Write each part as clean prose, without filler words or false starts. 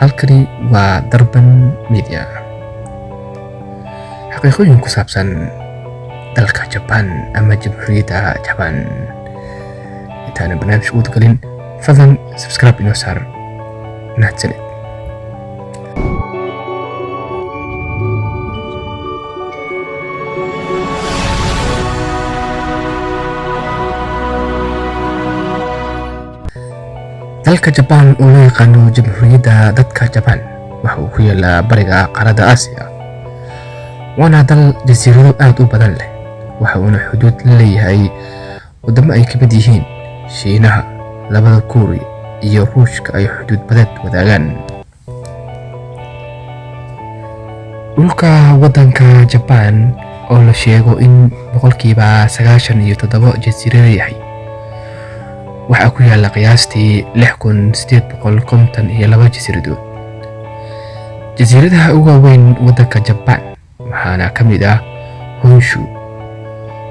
Halkani waa Darban Media. Xaqiiqooyin ku saabsan dalka Jaban ama Jamhuuriyadda Jaban. Intaana barnaamijka u galin, fadlan subscribe inoo saar. Mahadsanid. Dalka Jabaan oo loo yaqaano Jamhuuriyadda Dadka Jabaan waxa uu ku yaalaa bariga qaaradda Aasiya, waana dal jasiirado aad u badan leh. Waxa uuna xuduud la leeyahay waddamo ay ka mid yihiin Shiinaha, labada Kuuriya iyo Ruushka ay xuduud badeed wadaagaan. Dhulka waddanka Jabaan oo la sheego in 97% jasiirado yahay, waxaa ku yaala qiyaastii 6852 jasiiradood. Jasiiradaha ugu waaweyn waddanka Jabaan waxaana ka mid ah Honshu,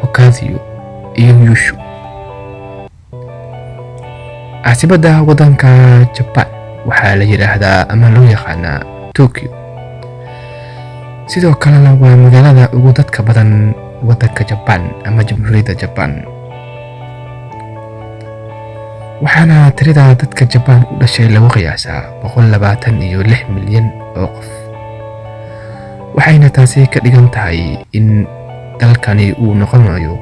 Hokkaido iyo Kyushu. Caasimadda waddanka Jabaan waxaa la yidhaahdaa ama loo yaqaanaa Tokyo. Sidoo kalena waa magaalada ugu dadka badan waddanka Jabaan ama Jamhuuriyadda Jabaan. Waxaana tirada dadka Jabaan u dhashay lagu qiyaasaa 126 milyan oo qof. Waxayna taasi ka dhigan tahay in dalkani uu noqonayo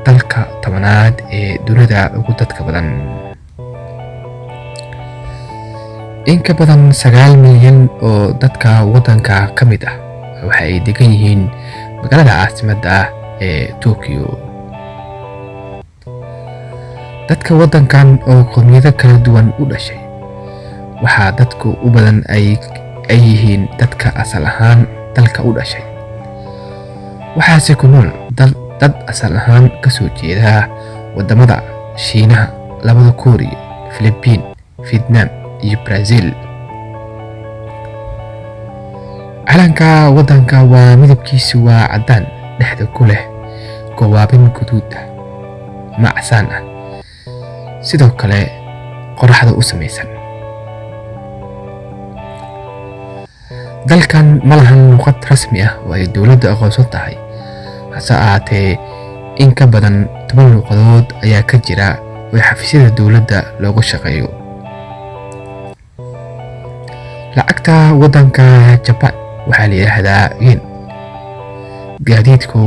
dalka 10aad ee dunida ugu dadka badan. In ka badan 9 milyan oo dadka waddanka ka mid ah waxa ay degan yihiin magaalada caasimadda ah ee Tokyo. Dadka waddankan oo qowmiyado kala duwan u dhashay, waxaa dadku u badan ay yihiin dadka asal ahaan dalka u dhashay. Waxaase ku nool dad asal ahaan ka soo jeeda waddamada Shiinaha, labada Kuuriya, Philippine, Vietnam iyo Brazil. Calanka waddanka waa midabkiisu waa caddaan dhexda ku leh goobaabin guduud ah ama casaan ah, sidoo kale qoraxda u samaysan. Dalkan ma lahan luqad rasmi ah oo ay dowladdu aqoonsan tahay, hase ahaatee in ka badan 10 luqadood ayaa ka jira oo xafiisyada dowladda looga shaqeeyo. Lacagta waddanka Jabaan waxaa la yidhaahdaa yen. Gaadiidku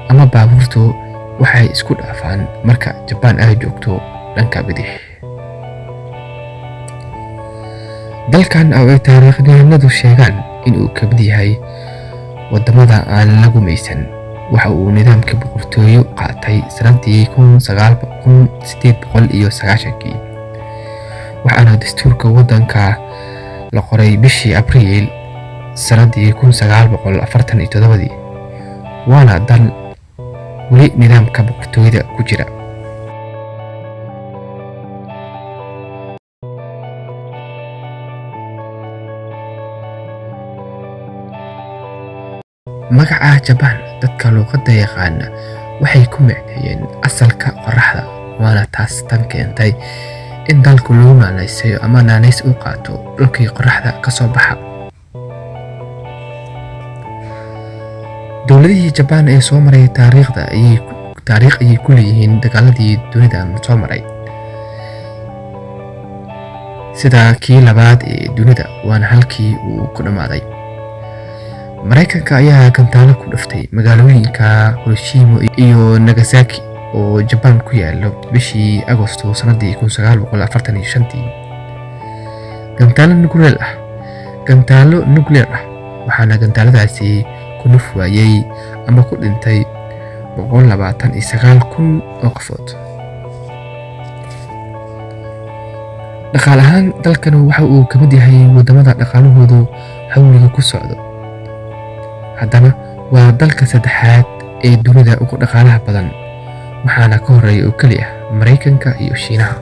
ama baabuurtu waxay isku dhaafaan marka Jabaan ay joogto dhanka bidix. Dalkan oo ay taariikhyahanadu sheegaan in uu ka mid yahay waddamada aan la gumaysan, waxa uu nidaamka boqortooyo qaatay sanadii 1890kii, waxaana dastuurka waddanka la qoray bishii Abriil sanadii 1947dii, waana dal weli nidaamka boqortooyada ku jira. Magaca Jabaan dadka luqadda yaqaana waxay ku micneeyeen asalka qorraxda, waana taas tan keentay in dalku lagu naanaysayo ama naanays u qaato dhulkii qorraxda ka soo baxa. Dowladihii Jabaan ee soo maray taariikhda ayay taariikh ayay ku leeyihiin dagaaladii dunida soo maray, sida kii labaad ee dunida, waana halkii uu ku dhammaaday. Maraykanka ayaa gantaalo ku dhuftay magaalooyinka Hiroshima iyo Nagasaki oo Jabaan ku yaalo bishii Agosto sanadii 1945tii. Gantaalo nuclear ah, waxaana gantaaladaasi ku naf waayay ama ku dhintay 129,000 oo qofood. Dhaqaale ahaan dalkanu waxa uu ka mid yahay waddamada dhaqaalahoodu xawliga ku socdo. Haddana waa dalka saddexaad ee dunida ugu dhaqaalaha badan, waxaana ka horeeya oo keli ah Maraykanka iyo Shiinaha.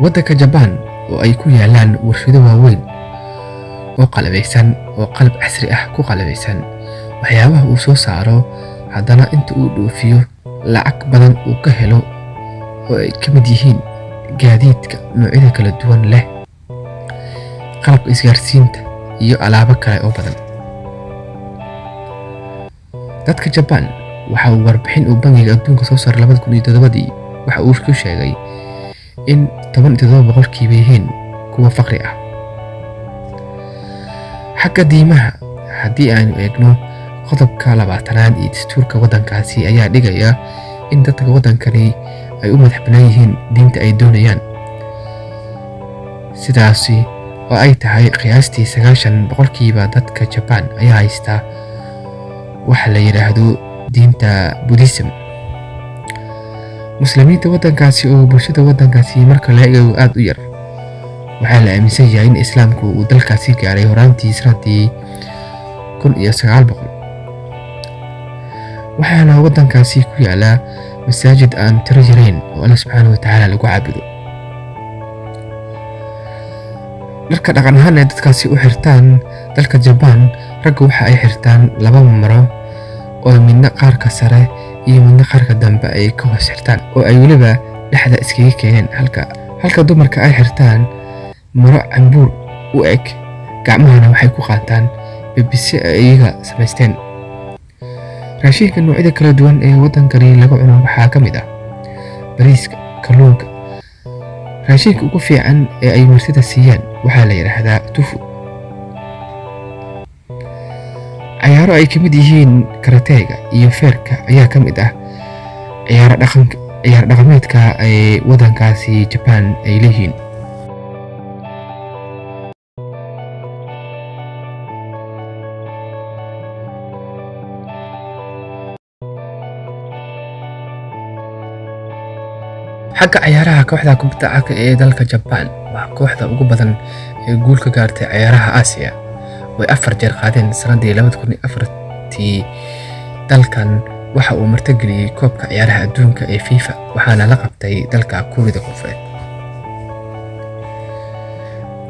Waddanka Jabaan oo ay ku yaalaan warshado waaweyn oo qalabaysan oo qalab casri ah ku qalabaysan, waxyaabaha uu soo saaro haddana inta uu dhoofiyo lacag badan uu ka helo oo ay ka mid yihiin Gaadiidka noocyada kala duwan leh, qalabka isgaarsiinta iyo alaabo kale oo badan. Dadka Jabaan waxa uu warbixin uu Bangiga Adduunka soo saaray 2007-dii waxa uu ku sheegay in 17% yihiin kuwa faqri ah. Xagga diimaha haddii aynu eegno, qodobka 20aad ee dastuurka waddankaasi ayaa dhigaya in dadka waddankani ay u madax bannaan yihiin diinta ay doonayaan. Sidaasi oo ay tahay, qiyaastii 90% dadka Jabaan ayaa haysta waxa la yiraahdo diinta Buddhism. Muslimiinta waddankaasi oo bulshada waddankaasi marka la eego aad u yar, waxaa la aaminsan yahay in Islaamku uu dalkaasi gaaray horaantii sanadii 1900, waxaana waddankaasi ku yaala masaajid aan tiro yarayn oo Alle subxaanahu wa tacaala lagu caabudo. Dharka dhaqan ahaan ee dadkaasi u xirtaan dalka Jabaan, raggu waxa ay xirtaan laba maro oo midna qaarka sare iyo midna qaarka dambe ay ka hoos xirtaan, oo ay weliba dhexda iskaga keeneen, halka dumarka ay xirtaan maro cambuur u eg, gacmahana waxay ku qaataan bebise ay iyaga samaysteen. Raashinka noocyada kala duwan ee waddankani laga cuno waxaa ka mid ah bariiska, kalluunka. Raashinka ugu fiican ee ay martida siiyaan waxaa la yiraahdaa tofu. Ciyaaro ay ka mid yihiin karateega iyo feerka ayaa ka mid ah ciyaar dhaqameedka ee waddankaasi Jabaan ay leeyihiin. Xagga ciyaaraha, kooxda kubadda cagta ee dalka Jabaan waa kooxda ugu badan ee guul ka gaartay ciyaaraha Aasiya, oo ay 4 jeer qaadeen. Sanadii 2004-tii dalkan waxa uu martigeliyay koobka ciyaaraha adduunka ee FIFA, waxaana la qabtay dalka Kuuriyada Koonfureed.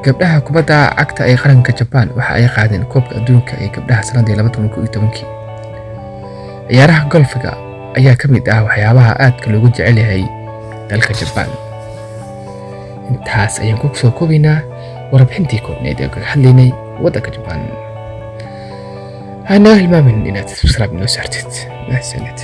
Gabdhaha kubadda cagta ee qaranka Jabaan waxa ay qaadeen koobka adduunka ee gabdhaha sanadii 2011-kii. Ciyaaraha golfiga ayaa ka mid ah waxyaabaha aadka loogu jecel yahay dalka Jabaan. Intaas ayaan ku soo koobaynaa warbixintii koobneyd ee kaga hadlaynay waddanka Jabaan. Ha naga hilmaamin inaad subscribe noo saartid. Mahadsanid.